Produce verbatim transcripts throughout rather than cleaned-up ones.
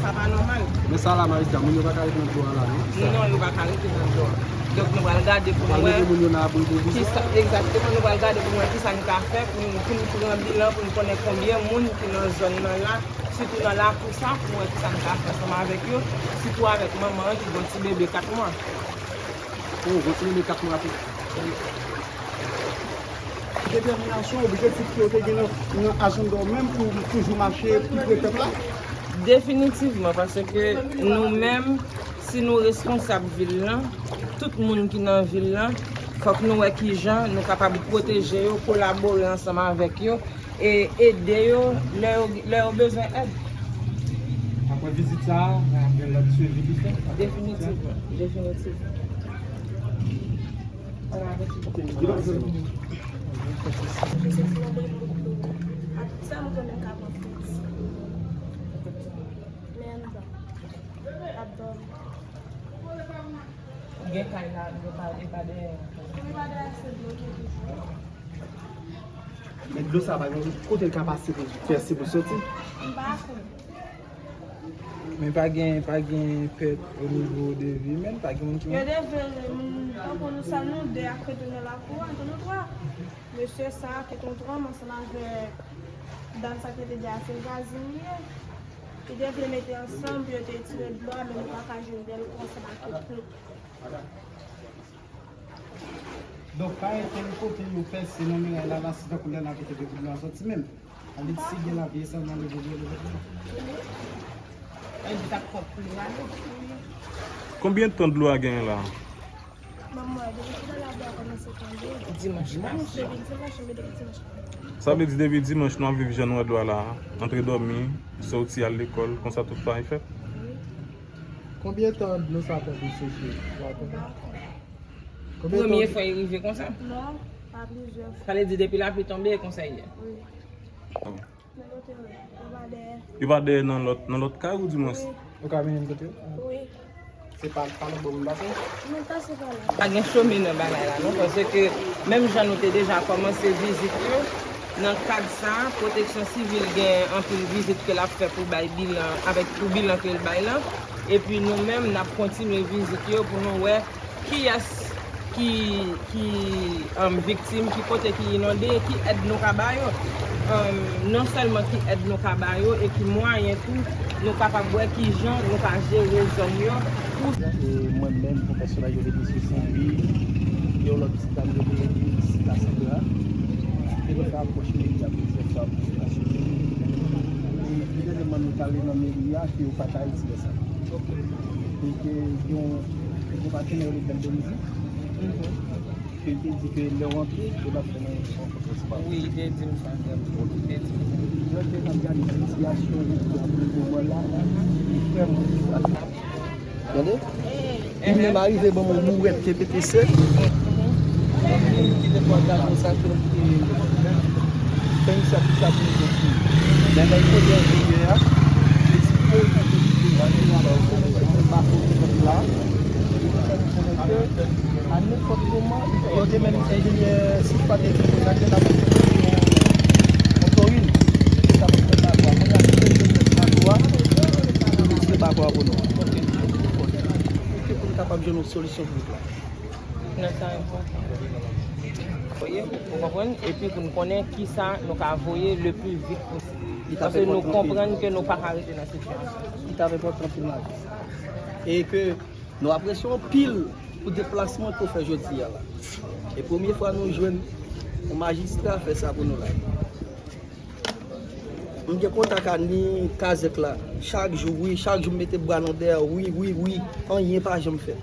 Sa pa nòmal. Men sa la, majistra, moun yo pa ka rete nan dlo a la, non? Non, yo pa ka rete nan dlo a. Donk, nou pral gade pou nou wè. Pral mete moun yo nan abri pwovizwa. Kisa, egzakteman, nou pral gade pou nou wè kisa nou ka fè pou nou, pou nou pran bilan, pou nou konnen konbyen moun ki nan zòn nan la, sitou nan lakou sa, pou nou wè kisa nou ka fè ansanm avèk yo, sitou avèk manman an ki gen yon ti bebe kat mwa. Oh, gen yon ti bebe kat mwa tou. Detèminasyon, objektif ke w te gen nan, nan ajanda w menm pou toujou mache pou pre pèp la? Definitivman, paske nou menm, si nou responsab vil lan, tout moun ki nan vil lan, fòk nou wè kijan nou kapab pwoteje yo, kolabore ansanm avèk yo, e ede yo lè yo, lè yo bezwen èd. Apre vizit sa a, gen lòt swivi ki fèt? Definitivman, definitivman. Mwen soti nan Brimo Dlo. A tout sa, m konnen m ka pran fòs. Men anndan, ap dòmi. Gen kay la, yo pa, e pa dèyè. Mwen pa dèyè, se dlo ki toujou. Men dlo sa pa gen kote l ka pase pou pèse pou soti. M pa konn. Men pa gen, pa gen pèt o nivo de vi, men pa gen moun ki... Yo devye moun, tankou nou sèl nou de ak retounen lakou a, antre nou twa. Mesye sa ki te yon twa ansanm avèk dam sa ki te di a se vwazin li ye. Li te vle mete ansanm pou yo te retire dlo a, men nou pa ka jwenn dèl konsa ak tout. Donk, pa enpòt kote yo pèse nan miray la, la, se tankou lè n ap vide dlo a soti menm. Ann di si gen lavi, e sèlman leve dlo, leve dlo. Konbyen tan dlo a genyen la? Dimanch pase. Depi dimanch, depi dimanch. Sa vle di depi dimanch nou ap viv jan nou wè dlo a la, antre dòmi, soti al lekòl, konsa tout sa e fèt? Wi. Konbyen tan dlo sa pran pou seche? Ou pa konnen? Premye fwa e rive konsa? Non, pa plizyè fwa. Sa vle di depi lapli tonbe, e konsa l ye? Wi. Nan kote yo, yo pa dèyè. Yo pa dèyè nan lòt, nan lòt kay ou di mwens? Wi. Yo ka vini kote yo? Wi. Se pa, pa lòt bò pou n pase? Nou pase pa la. Pa gen chome nan bagay la non, paske menm jan nou te deja kòmanse vizit yo, nan kad sa, Pwoteksyon Sivil gen anpil vizit ke l ap fè pou bay bilan, avèk pou bilan ke l bay lan. Epi nou menm, n ap kontinye vizit yo pou nou wè kiyès ki, ki, um, viktim, ki kote ki inonde, ki èd nou ka ba yo. Um, non sèlman ki èd nou ka ba yo, e ki mwayen tou nou kapab wè kijan nou ka jere zòn yo. E mwen menm, pwofesè la, yo rele Mesye Senbi, yon lòt ti dam, yo rele Sita Sandra. E nou fè apwòch meri a plizyè fwa pou sou la sou. E pi dènyèman, nou t ale nan meri a, ke yo pa t al di sa. E ke yon, yon patnè yo rele Bèl Donizi. Ke l te di ke lè w antre, ke l ap fè nan yon konferans pa. Wi, li te di m sa, li te di m. Lè w te ap gade sitiyasyon yo nan moman la, li vrèman difisil. Tande? Li menm arive ban m yon bourèt T P T C. Ki te fwa gade sa ke l te fè yon sa pou sa pou l kontinye. Men lè l kote enjenyè a, li eksplike l pou l pa kote kòb la. A nenpòt moman, yo te menm enjenyè Sitfa te di nou sa ke n ap fè yon torin. Sa pou fè bako a. Kounye a, si nou te fè bako a, nou te fè bako a pou nou. Pou ke pou nou kapab jwenn yon solisyon pou wout la. Nan sa enpòtan. Voye, ou konprann? Epi pou nou konnen kisa nou ka voye le pli vit posib. Paske nou konprann ke nou pa ka rete nan sitiyasyon. Li t ap enpòtan pou nou. E ke nou apresye anpil pou deplasman ke w fè jodi a la. E premye fwa nou jwenn yon majistra fè sa pou nou la. M gen kontak a ni kazèk la. Chak jou, wi, chak jou m mete bra nan dèyè, wi, wi, wi. Anyen pa janm fèt.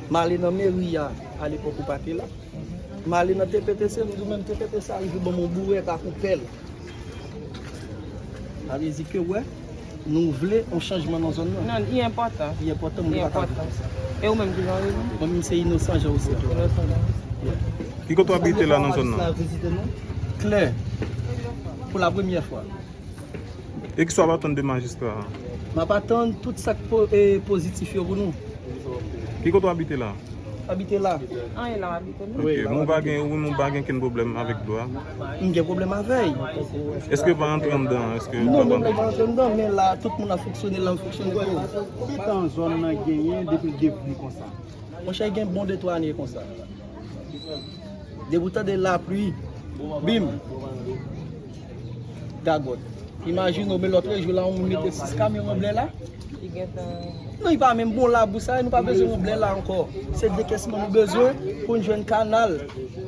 M ale nan meri a, alepòk ou pa te la. M ale nan T P T C, m di w menm T P T C a rive ban m yon bourèt ak yon pèl. Sa vle di ke, wè, nou vle yon chanjman nan zòn nan. Non, li enpòtan. Li enpòtan, moun yo pa ka viv konsa. E ou menm, kijan w rele? Mwen menm, se Inosan Jan Osi. Inosan Jan Osi. Ki kote w abite la nan zòn nan? Klè. Majistra vizite nou. Klè. Pou la premyè fwa. E kisa w ap atann de majistra a? M ap atann tout sa k po-, e, pozitif yo pou nou. Ki kote w abite la? Abite la. Anyen la w abite non. Ok, men ou pa gen, ou menm ou pa gen kenn pwoblèm avèk dlo a? M gen pwoblèm avè l. Èske pa antre anndan? Èske Non, menm lè pa antre anndan, men la, tout moun ap fonksyone, la m fonksyone tou. Konbyen tan zòn nan genyen depi l devni konsa? Monchè, gen bon de twa ane konsa. Depi w tande lapli, bim, gagòt. Imajine w, men lòt jou la, yon moun mete sis kamyon nan blè la. Ki gentan. Non, li pa menm bon labou sa, nou pa bezwen yon blè la ankò. Se dekesman nou bezwen pou n jwenn kanal.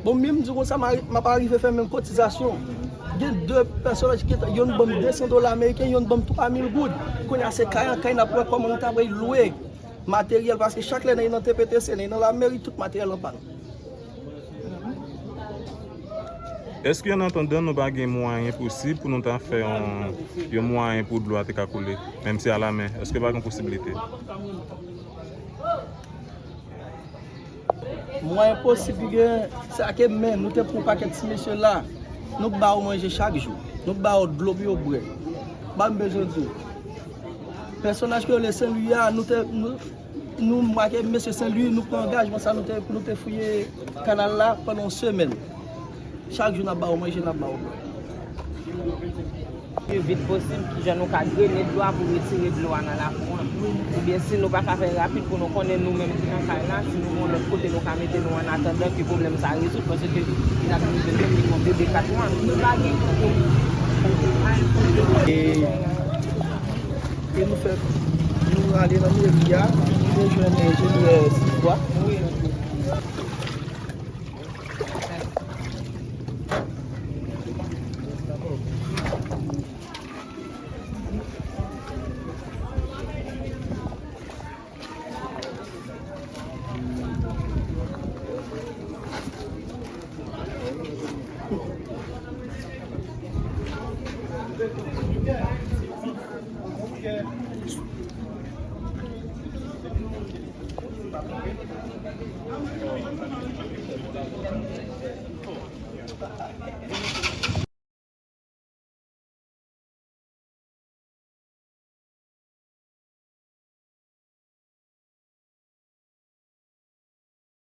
Bon, menm di konsa, m a- m ap arive fè menm kotizasyon. Gen de pèsonaj ki gentan, youn ban m de san dola ameriken, youn ban m twa mil goud. Kounye a se kay an kay n ap wè kòman nou ta pral lwe materyèl, paske chak lè n nan T P T C, n nan lameri, tout materyèl an pàn. Èske an atandan nou pa gen mwayen posib pou nou ta fè yon, yon mwayen pou dlo a te ka koule, menm si alamen? Èske pa gen posiblite? Mwayen posib ki gen, sa ke men, nou te pran pakèt ti mesye la, nou ba yo manje chak jou, nou ba yo dlo pou yo bwè. Ba m bezwen di w. Pèsonaj ke yo rele Sen Lwi a, nou te, nou, nou make mesye Sen Lwi, nou pran angajman sa, nou te, nou te fouye kanal la pandan yon semèn. Chak jou n ap ba yo manje, n ap ba yo bwè. Pi vit posib, kijan nou ka drene dlo a pou retire dlo a nan lakou an. Oubyen si nou pa ka fè rapid pou nou konnen nou menm ki nan kay la, si nou gen yon lòt kote nou ka mete nou an atandan ke pwoblèm sa rezoud, paske Inat Mizel menm li gon bebe kat mwa. Nou pa gen kote. E, e nou fè, nou ale nan meri a, nou jwenn enjenyè Sibwa.